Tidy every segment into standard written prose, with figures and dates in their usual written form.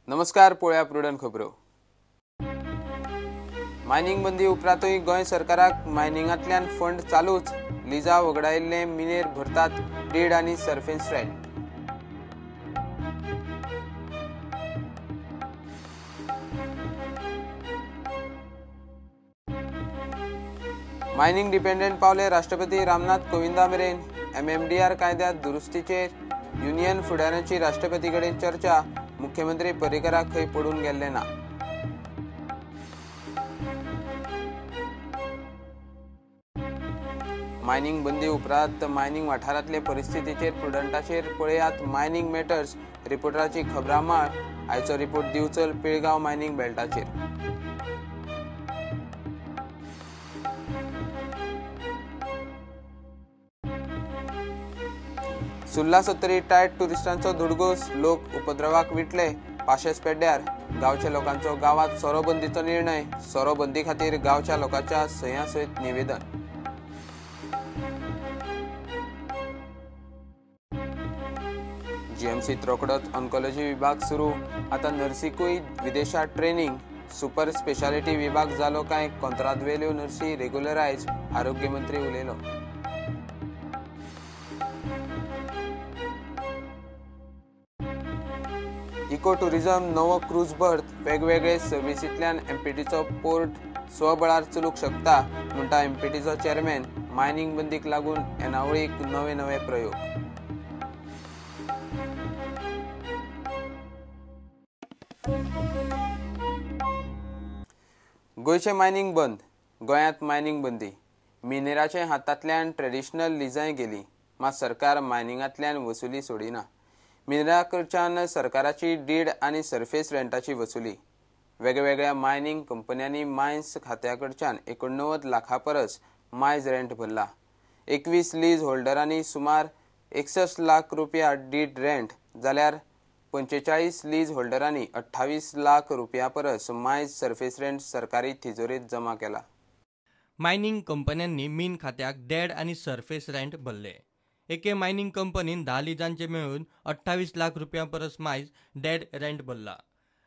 नमस्कार, पळोवया प्रुडंट खबरो. मायनिंग बंदी उपरांतूय गोंय सरकाराक मायनिंगांतल्यान फंड चालूच. लिजा वगडायिल्ले मिनेर भरतात did आनी सरफेस रेंट. मायनिंग डिपेंडंट पावले राष्ट्रपती रामनाथ कोविंदा मेरेन. एमएमडीआर कायद्यात दुरुस्तीचेर युनियन फुडाऱ्यांची राष्ट्रपती कडेन चर्चा. मुख्यमंत्री पर्रीकराक खंय पडून गेल्ले ना. मायनिंग बंदी उपरांत मायनिंग वाठारांतले परिस्थितीचेर प्रुडंटाचेर पळयात मायनिंग मॅटर्स रिपोर्टराची खबरामाळ. आयचो रिपोर्ट दिवचल पिळगांव मायनिंग बेल्टाचेर. सुर्ला सत्तरी टायट टुरिस्टांचो धुडगूस, लोक उपद्रवाक विटले. पाशेस पेड्ड्यार गांवच्या लोकांचो गांवांत सोरो बंदीचो निर्णय. सोरो बंदी खातीर गांवच्या लोकांच्या सह्या सयत निवेदन. जीएमसीत रोखडोच ऑन्कोलॉजी विभाग सुरू. आतां नर्सिकूय विदेशांत ट्रेनिंग. सुपर स्पेशालिटी विभाग जालो काय कोंत्रादवेल्यो नर्सी रेग्युलरायज, आरोग्य मंत्री उलयलो. इको टुरिझम नवो क्रूज बर्थ, वेगवेगळे सर्विसींतल्यान एमपीटीचो पोर्ट स्वबळार चलूंक शकता म्हणटा एमपीटीचो चेअरमॅन. मायनिंग बंदीक लागून येणावळीक नवे नवे प्रयोग. गोंयचें मायनिंग बंद. गोंयांत मायनिंग बंदी. मिनेराच्या हातांतल्यान ट्रेडिशनल लिजांय गेली, मात सरकार मायनिंगांतल्यान वसुली सोडिना. मिनेरा कडच्यान सरकाराची did आनी सरफेस रेंटाची वसुली. वेगवेगळ्या मायनिंग कंपन्यांनी मायन्स खात्या कडच्यान 89 लाखां परस मायज रेंट भरला. 21 लीज होल्डरांनी सुमार 61 लाख रुपया did rent, जाल्यार 45 लीज होल्डरांनी 28 लाख रुपया परस मायज सरफेस रेंट सरकारी तिजोरेंत जमा केला. मायनिंग कंपन्यांनी मीन खात्याक डेड आनी सरफेस रेंट भरले. एके मायनिंग कंपनीन 10 लिजांचे मेळून 28 लाख रुपया परस मायज डेड रेंट भरला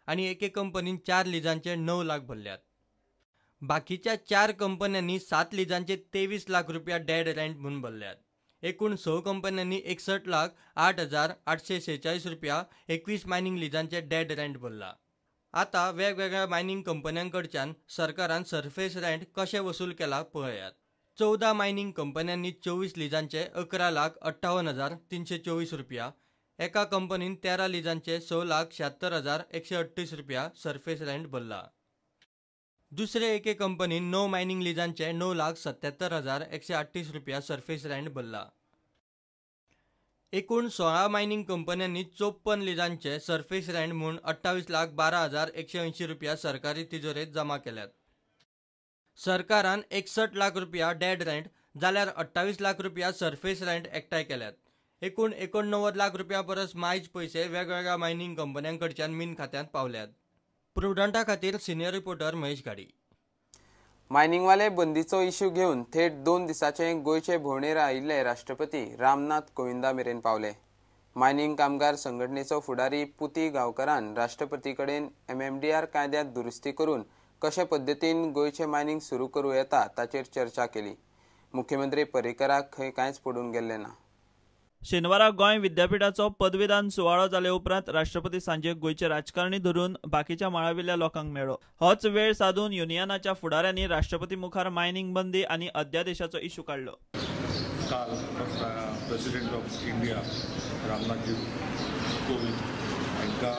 आनी एके कंपनीन 4 लिजांचे 9 लाख भरल्यात. बाकीच्या 4 कंपन्यांनी 7 लिजांचे 23 लाख रुपया डेड रेंट म्हूण भरल्यात. एकूण 6 कंपन्यांनी 61,08,846 रुपया 21 मायनिंग लिजांचे डेड रेंट भरला. आतां वेगवेगळ्या मायनिंग कंपन्यां कडच्यान सरकारान सरफेस रेंट कशें वसूल केला पळयात. 14 मायनिंग कंपन्यांनी 24 लिजांचे 11,58,324 रुपया, एका कंपनीन 13 लिजांचे 6,76,138 रुपया सरफेस रेंट भरला. दुसरे एके कंपनीन 9 मायनिंग लिजांचे 9,77,138 रुपया सरफेस रेंट भरला. एकूण 16 मायनिंग कंपन्यांनी 54 लिजांचे सरफेस रेंट म्हूण 28,12,180 रुपया सरकारी तिजोरेंत जमा केल्यात. सरकारान 61 लाख रुपया डेड रेंट जाल्यार 28 लाख रुपया सरफेस रेंट एकठांय केल्यात. एकूण 89 लाख रुपया परस मायज पयशे वेगवेगळ्या मायनिंग कंपन्यां कडच्यान मीन खात्यांत पावल्यात. प्रुडंटा खातीर सिनियर रिपोर्टर महेश घाडी. मायनिंगवाले बंदीचो इश्यू घेवन थेट 2 दिसांचे गोंयचे भोंवडेर आयिल्ले राष्ट्रपती रामनाथ कोविंदा मेरेन पावले. मायनिंग कामगार संघटनेचो फुडारी पुती गांवकरान राष्ट्रपती कडेन एमएमडीआर कायद्यांत दुरुस्ती करून कशे पद्दतीन गोंयचें मायनिंग सुरू करूं येता ताचेर चर्चा केली. मुख्यमंत्री पर्रीकराक खंय कांयच पडून गेल्लें ना. शेनवारा गोंय विद्यापीठाचो पदवीदान सुवाळो जाले उपरांत राष्ट्रपती सांजे गोंयचे राजकारणी धरून बाकीच्या मळावेल्या लोकांक मेळ्ळो. होच वेळ साधून युनियनाच्या फुडाऱ्यांनी राष्ट्रपती मुखार मायनिंग बंदी आनी अध्यादेशाचो इश्यू काडलो. काल प्रेसिडेंट ऑफ इंडिया रामनाथजी कोविंद हांकां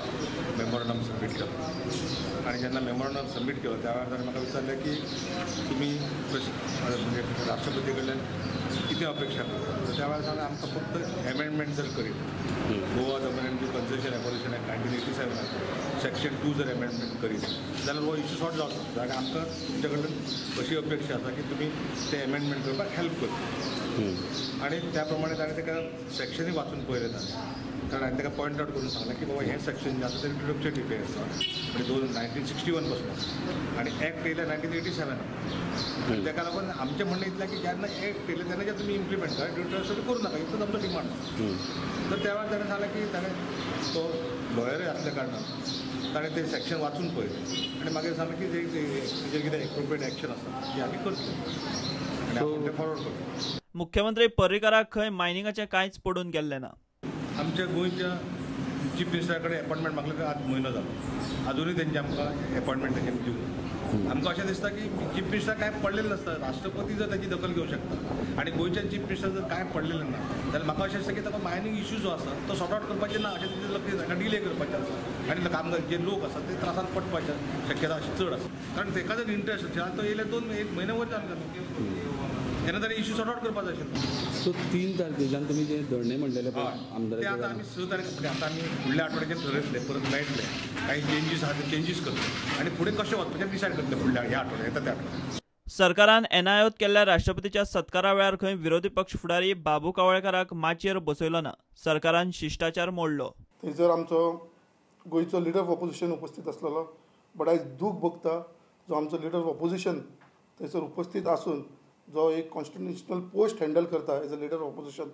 मेमोरंडम सबमीट केलो आनी जेन्ना मेमोरंडम सबमीट केलो त्या वेळार ताणें म्हाका विचारलें की तुमी म्हणजे राष्ट्रपती कडल्यान कितें अपेक्षा करता. तर त्या वेळार सांगलें आमकां फक्त एमेंडमेंट जर करीत Goa Daman and Diu concession abolition act 1987 section 2 जर एमेंडमेंट करीत जाल्यार हो इश्यू सॉर्ट जावचो. आनी आमकां तुमच्या कडल्यान अशी अपेक्षा आसा की तुमी ते एमेंडमेंट करपाक हेल्प करता. आनी त्या प्रमाणे ताणें ताका सेक्शनूय वाचून पळयलें ताणें, कारण हांवें ताका पॉयंट आउट करून सांगलें की बाबा हें सेक्शन जें आसा तें इंट्रोडक्टरी डिफेक्ट आसा, म्हणजे 1961 पासून आसा आनी एक्ट येयल्या 1987. ताका लागून आमचें म्हणणें इतलें की जेन्ना एक्ट येयलें तेन्ना तुमी इम्प्लिमेंट करा, डिट्रोडक्शन करूं नाका, इतलोच आमचो डिमांड आसा. तर त्या वेळार ताणें सांगलें की ताणें तो लॉयरय आसल्या कारणान ताणें तें सेक्शन वाचून पळयलें आनी मागीर सांगलें की तेजेर कितें एप्रोप्रिएट एक्शन आसा जी आमी करतले आनी आपूण तें फॉरवर्ड करतले. मुख्यमंत्री पर्रीकाराक खंय मायनिंगाचें कांयच पडून गेल्लें ना. आमच्या गोंयच्या चीफ मिनिस्टरा कडेन एपॉयंटमेंट मागले आज म्हयनो जालो, अजुनूय तेंचे आमकां एपॉयंटमेंट तेंच्यांनी दिवंक. आमकां अशें दिसता की चीफ मिनिस्टर कांय पडलेलें नासता, राष्ट्रपती जर ताची दखल घेवंक शकता आनी गोंयच्या चीफ मिनिस्टर जर कांय पडलेलें ना जाल्यार म्हाका अशें दिसता की ताका मायनींग इश्यू जो आसा तो सॉर्ट आवट करपाचें ना अशें तेजें लक्ष ताका डिले करपाचें आसा आनी कामगार जे लोक आसा ते त्रासांत पडपाचे शक्यता अशी चड आसा. कारण ताका जर इंट्रस्ट आसा तो येयले 2-1 म्हयने वयर जावन गेलो तेन्ना ताणें इश्यू सॉर्ट आवट करपाचो आशिल्लो. सो 3 तारखेच्यान तुमी जे धरणे म्हणलेले आमदार ते आतां आमी 6 तारखे आतां आमी फुडल्या आठवड्याचेर ठरयतले, परत मेळटले, काही चेंजीस आहा ते चेंजीस करतले आनी फुडें कशें वचपाचें डिसायड करतले फुडल्या ह्या आठवड्याक येता त्या आठवड्याक. सरकारान एनआयओत केल्ल्या राष्ट्रपतीच्या सत्कारा वेळार खंय विरोधी पक्ष फुडारी बाबू कवळेकाराक माचयेर बसयलो ना. सरकारान शिश्टाचार मोडलो. थंयसर आमचो गोंयचो लिडर ऑफ ऑपोजिशन उपस्थित आसलेलो, बट आयज दूख भोगता जो आमचो लिडर ऑफ ऑपोजिशन थंयसर उपस्थित आसून जो एक कॉन्स्टिट्युशनल पोस्ट हँडल करता as a leader of opposition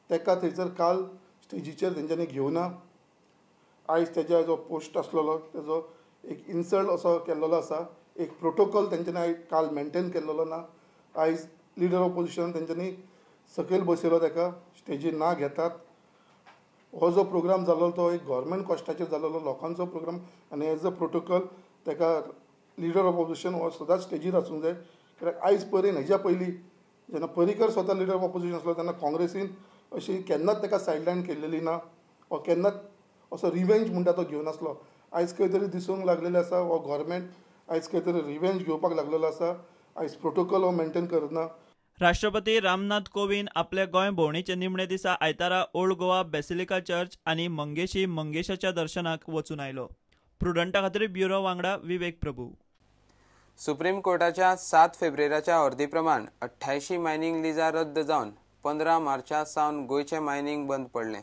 ताका थंयसर काल स्टेजीचेर तेंच्यांनी घेवना. आयज तेज्या जो पोस्ट आसलेलो तेजो एक इन्सल्ट असो केल्लो आसा, एक प्रोटोकॉल तेंच्यांनी आयज काल मेनटेन केल्लो ना. आयज लिडर ऑफ ऑपोजिशन तेंच्यांनी सकयल बसयलो, ताका स्टेजीर ना घेतात. हो जो प्रोग्राम जाल्लो तो एक गव्हर्मेंट कॉस्टाचेर जाल्लो लोकांचो प्रोग्राम आनी एज अ प्रोटोकॉल ताका लिडर ऑफ ऑपोजिशन हो सदांच स्टेजीर आसूंक जाय. कित्याक आयज पर्यंत हेज्या पयलीं जेन्ना पर्रीकर स्वता लिडर ऑफ ऑपोजिशन आसलो तेन्ना काँग्रेसीन अशी केन्नाच ताका सायडलायन केल्लेली ना वा केन्नाच असो रिवेंज म्हणटा तो घेवन आसलो. आयज खंय तरी दिसूंक लागलेलें आसा हो गव्हर्मेंट आयज खंय तरी रिवेंज घेवपाक लागलेलो आसा. आयज प्रोटोकॉल हो मेनटेन करना. राष्ट्रपती रामनाथ कोविंद आपल्या गोंय भोंवडेचे निमणे दिसा आयतारा ओल्ड गोवा बेसिलिका चर्च आनी मंगेशी मंगेशाच्या दर्शनाक वचून आयलो. प्रुडंटा खातीर ब्युरो वांगडा विवेक प्रभू. सुप्रीम कोर्टाच्या 7 फेब्रुवारीच्या अर्दी प्रमाण 88 मायनिंग लिजां रद्द जावन 15 मार्चा सावन गोंयचें मायनिंग बंद पडलें.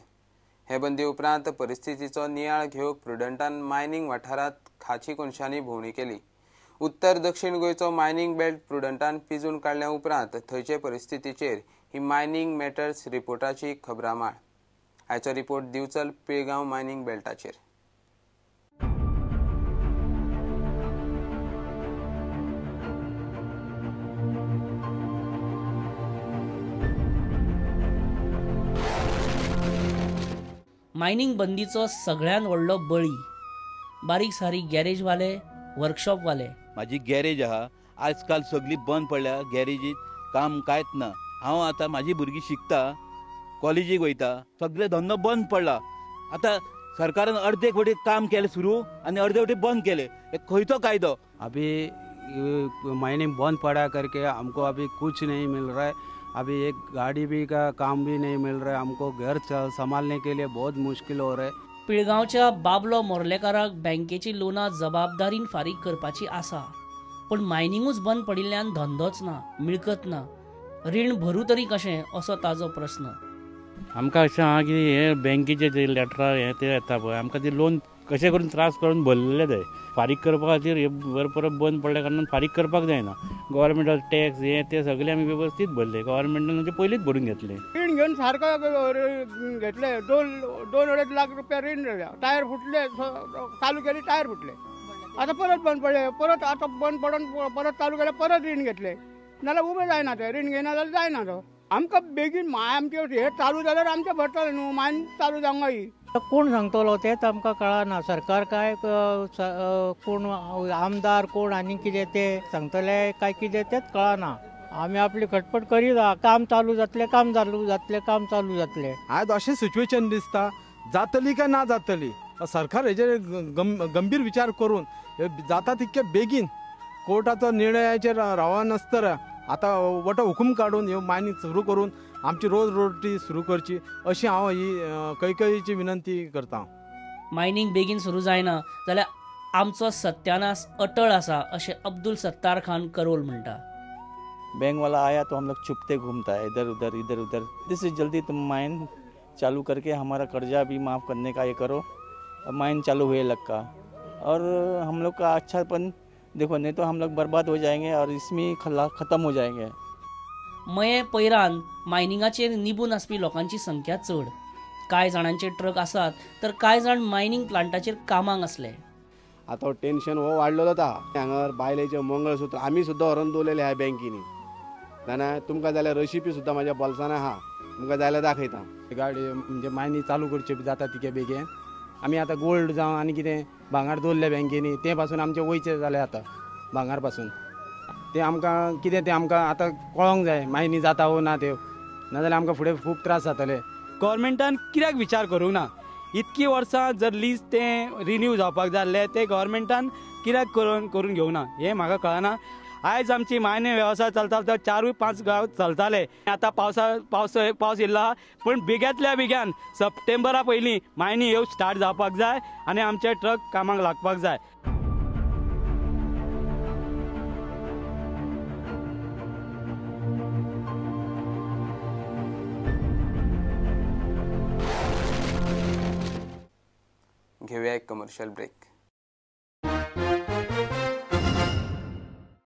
हे बंदी उपरांत परिस्थितीचो नियाळ घेवंक प्रुडंटान मायनिंग वाठारांत खाची कोनशांनी भोंवडी केली. उत्तर दक्षिण गोंयचो मायनिंग बेल्ट प्रुडंटान पिजून काडल्या उपरांत थंयचे परिस्थितीचेर ही मायनिंग मॅटर्स रिपोर्टाची खबरामाळ. आयचो रिपोर्ट दिवचल पिळगांव मायनिंग बेल्टाचेर. मायनिंग बंदीचो सगळ्यान व्हडलो बळी बारीक सारीक गॅरेजवाले, वर्कशॉपवाले. माझी गॅरेज आहा, आजकाल सगळी बंद पडल्या, गॅरेजीत काम कांयच ना. हांव आतां माझी भुरगीं शिकता, कॉलेजीक वयता, सगळे धंदो बंद पडला. आतां सरकारान अर्दे वटे काम केलें सुरू आनी अर्दे वटे बंद केले, हे खंयचो कायदो? अभी माइनिंग बंद पड़ा करके हमको अभी कुछ नहीं मिल रहा है. अभी एक गाड़ी भी का काम भी नहीं मिल रहा है, हमको घर संभालने के लिए बहुत मुश्किल हो रहा है. पिळगांवच्या बाबलो मोर्लेकाराक बँकेची लोनां जबाबदारीन फारीक करपाची आसा, पूण मायनिंगूच बंद पडिल्ल्यान धंदोच ना, मिळकत ना, रीण भरू तरी कशें असो ताजो प्रस्न. आमकां अशें आहा की हे बँकेचे जे लेटरां हे ते येता पळय, आमकां ते लोन कशें करून त्रास करून भरलेले जाय. फारीक करपा खातीर हे बरें परत बंद पडल्या कारणान फारीक करपाक जायना. गव्हर्मेंटाचो टॅक्स हे ते सगळे आमी वेवस्थीत भरले, गव्हर्मेंटान ते पयलींच भरून घेतले. रीण घेवन सारको घेतले, 2-2.5 लाख रुपया रीण जाल्या. टायर फुटले, चालू केली टायर फुटले, आतां परत बंद पडले, परत आतां बंद पडून परत चालू केले, परत रीण घेतले. नाल्यार उबें जायना तें, रीण घेयना जाल्यार जायना तो. आमकां बेगीन आमचें हें चालू जाल्यार आमचें भरतलें न्हू, मायन चालू जावंक जाय. कोण सांगतलो तेंच आमकां कळना. सरकार काय कोण आमदार कोण आनी कितें ते सांगतले काय कितें तेंच कळना. आमी आपली खटपट करीत आहा, काम चालू जातलें, काम चालू जातलें, काम चालू जातलें. आयज अशें सिच्युएशन दिसता, जातली काय ना जातली. सरकार हेजेर गंभीर विचार करून जाता तितके बेगीन कोर्टाचो निर्णयाचेर रावनासतना आतां वटो हुकूम काडून ह्यो मायनिंग सुरू करून आमची रोज रोटी सुरू करची अशी हांव ही कळकळीची विनंती करता. मायनिंग बेगीन सुरू जायना जाल्यार आमचो सत्यानाश अटळ आसा अशें अब्दुल सत्तार खान करोल म्हणटा. बैंक वाला आया तो हम लोग छुपते घूमता है इधर उधर इधर उधर. This is जल्दी तुम माइन चालू करके हमारा कर्जा भी माफ़ करने का ये करो. माइन चालू हुए लग का और हम लोग का अच्छापन देखो, नहीं तो हम लोग बर्बाद हो जाएंगे और इसमें खत्म हो जाएंगे. मये पैरान मायनिंगाचेर निबून आसपी लोकांची संख्या चड. कांय जाणांचे ट्रक आसात तर कांय जाण मायनिंग प्लांटाचेर कामाक आसले. आतां टेन्शन हो वाडलेलोच आहा. हांगर बायलेचें मंगळसूत्र आमी सुद्दां व्हरून दवरलेलें आहा बँकीनी. जाणा तुमकां जाल्यार रशिपी सुद्दां म्हाज्या बोल्सान आहा, तुमकां जाल्यार दाखयता. गाडी म्हणजे मायनी चालू करची जाता तितके बेगीन. आमी आतां गोल्ड जावं आनी कितें भांगर दवरलें बँकेनी तें पासून आमचें वयचें जालें आतां भांगर पासून. तें आमकां कितें तें आमकां आतां कळोंक जाय मायनी जाता वो ना त्यो, नाजाल्यार आमकां फुडें खूब त्रास जातले. गव्हर्मेंटान कित्याक विचार करूंक ना? इतकी वर्सां जर लीज तें रिन्यू जावपाक जाय आसलें तें गव्हर्मेंटान कित्याक करून घेवना हें म्हाका कळना. आयज आमची मायनी वेवसाय चलता तर 4-5 गांव चलताले. आतां पावस येयला पूण बेग्यांतल्या बेग्यान सप्टेंबरा पयलीं मायनी ह्यो स्टार्ट जावपाक जाय आनी आमचे ट्रक कामाक लागपाक जाय. घेऊया एक कमर्शियल ब्रेक.